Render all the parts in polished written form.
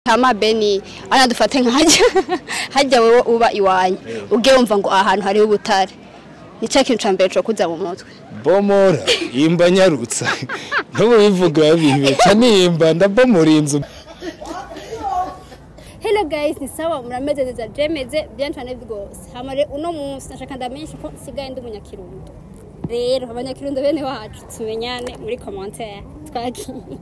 Hama Beni ana dufate nka hajya wewe uba iwanyu uge wumva ngo ahantu hari ubutare ni cya kintu ca mbere cyo kuza mu mutwe. Bomora imba nyarutsa ntubu bivuga bibica nimba ndabomora inzu. Hello guys, ni sawa murameze neza jemeze bien cyane rwose. Hama re uno munsi nashaka ndamenyesha ko nsigaye ndi umunyakirundo. Rero abanyakirundo bene wacu tumenyane muri commentaire twagiye.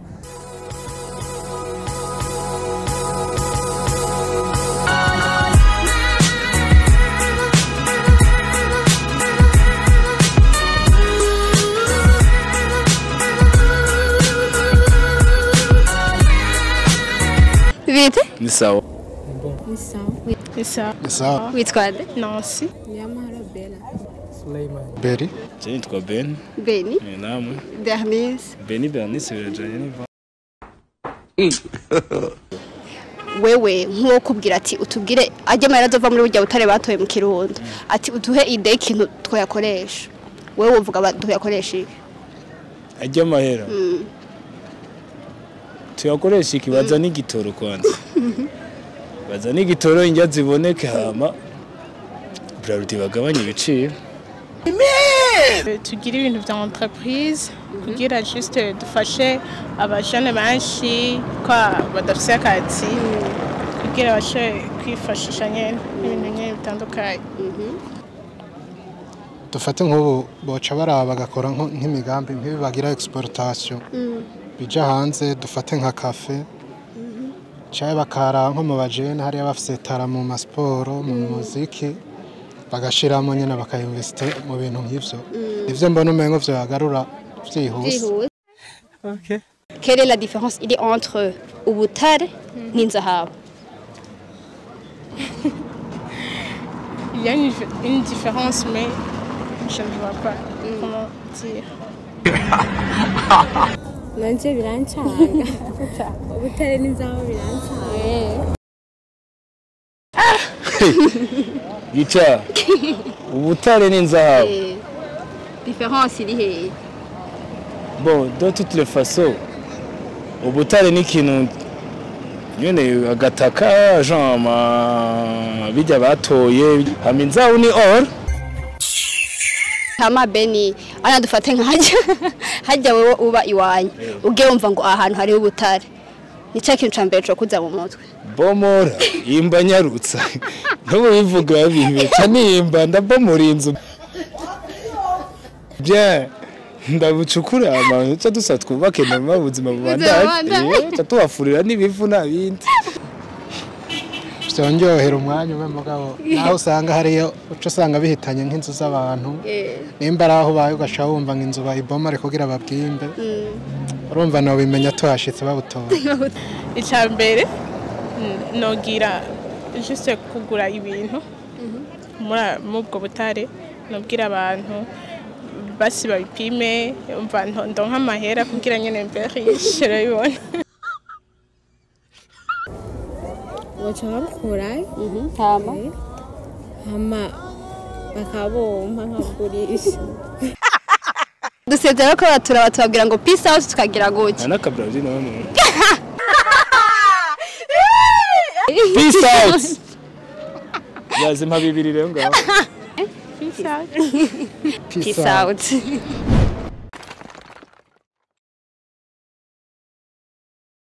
Bite? Ni sawa. Ni sawa. Ni sawa. Ni sawa. Witwa nde? Nancy. Nyamahoro Bella. Suleiman. Beri. Je nitwa Ben. Beni. Ni namwe. Bernice. Beni Bernice birajanye niva. Wewe nkuwo kubwira ati utubwire ajye mahera azova muri burya butare batoye mu Kirundo. Ati uduhe ide ikintu twayakoresha. Wewe uvuga duyakoresha iki? Ajye mahera. Tuyakoresha iki baza n'igitoro kwanza. Baza n'igitoro injya ziboneke hama Brarudi bagabanye ibiciro. Tugira ibintu vya entreprise kugira juste dufashe abajene benshi kwa badafise akazi kugira bashe kwifashisha nyene ibintu nyene bitandukanye. Dufate nk'ubu boca baraba bagakora nk'imigambi nk'ibi bagira exportation. Bija hanze dufate nka cafe cyaye bakara nko mu bajene hari abafise tara mu masporo mu muziki bagashiramo nyene bakayinveste mu bintu nk'ivyo. Nivyo mbona umengo vyo bagarura vyihuse. Okay. Quelle est la différence il est entre ubutare n'inzahabu? Il y a une différence mais je ne vois pas comment dire. Nanje birancanga. Ubutare n'inzahabu birancanga. Gica ubutare n'inzahabu. Différence iri he? Bon, de toutes les façons ubutare ni ikintu nyene agataka genre bijya batoye hama inzahabu ni or. Hama Beni ana dufate nka hajya wewe uba iwanyu uge wumva ngo ahantu hari ubutare ni cya kintu ca mbere cyo kuza mu mutwe. Bomora imba nyarutsa ntubu bivuga bibica nimba ndabomora inzu. Bien ndabucukura abantu cyo dusa twubake mu buzima bubandanye cyo tubafurira n'ibivu nabindi. Byonjohera umwanya umwe mugabo naho usanga hariyo uco usanga bihitanye nk'inzu z'abantu nimba araho bayo ugasha wumva nk'inzu bayiboma ariko kugira babwimbe urumva nawe bimenya tuhashitse babutora. Icya mbere nogira juste kugura ibintu muri ubwo butare nobwira abantu basi babipime umva ndonka amahera kugira nyene mbere yishira. Baca babukura hama hama bakabompa nkagurisha. Dusezera ko batura batubabwira ngo peace out tukagira gutya. Nana kabra nawe mu. Peace out. Yazimpa bibiri rero ngaho. Peace out. Peace out.